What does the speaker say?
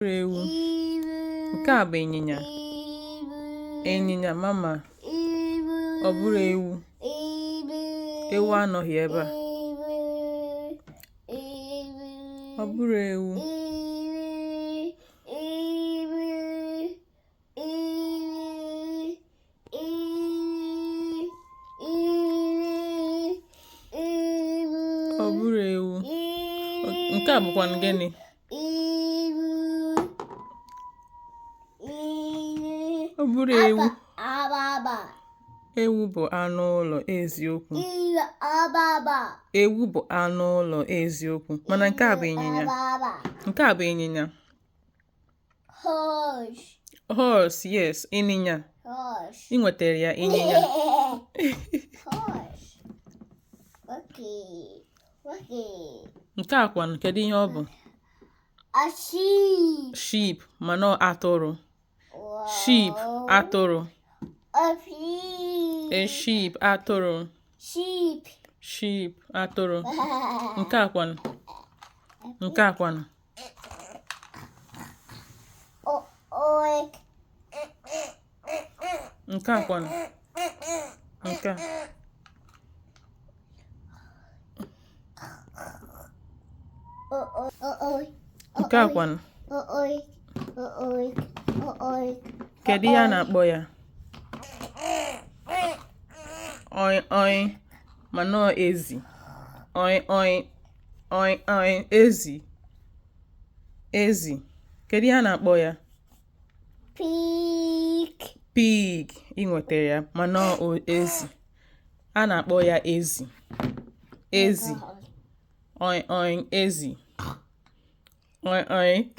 Bụrụ ewu. Nke a bụ ịnyịnya. Ịnyịnya mama. Ọ bụrọ ewu. Ewu anọghị ebe a. Ọ bụrọ ewu. Ọ bụrọ ewu. Nke a bụkwanụ gịnị? Ọ bụrọ ewu. Ewu bụ anụ ụlọ eziokwu. Ewu bụ anụ ụlọ eziokwu. Mana nke a bụ ịnyịnya. Nke a bụ ịnyịnya. Horse. Horse, yes, ịnyịnya. Horse. Ị nwetara ya ịnyịnya. Horse. Okay. Okay. Nke a kwanụ, kedu ihe ọ bụ? A sheep. Sheep, mana ọ atụrụ. Sheep, atụrụ. A sheep. A sheep, atụrụ. Sheep. Sheep, atụrụ. Nke a kwanụ? Nke a kwanụ? Nke a kwanụ? Nke a. Nke a kwanụ? Kedu ihe a na-akpọ ya? Oi oi, mana ọ ezi. Oi oi oi oi, ezi. Ezi. Kedu ihe a na-akpọ ya? Pig. Pig. Ị nwetara ya, mana ọ ezi. A na-akpọ ya ezi. Ezi. Oi oi, ezi. Oi oi.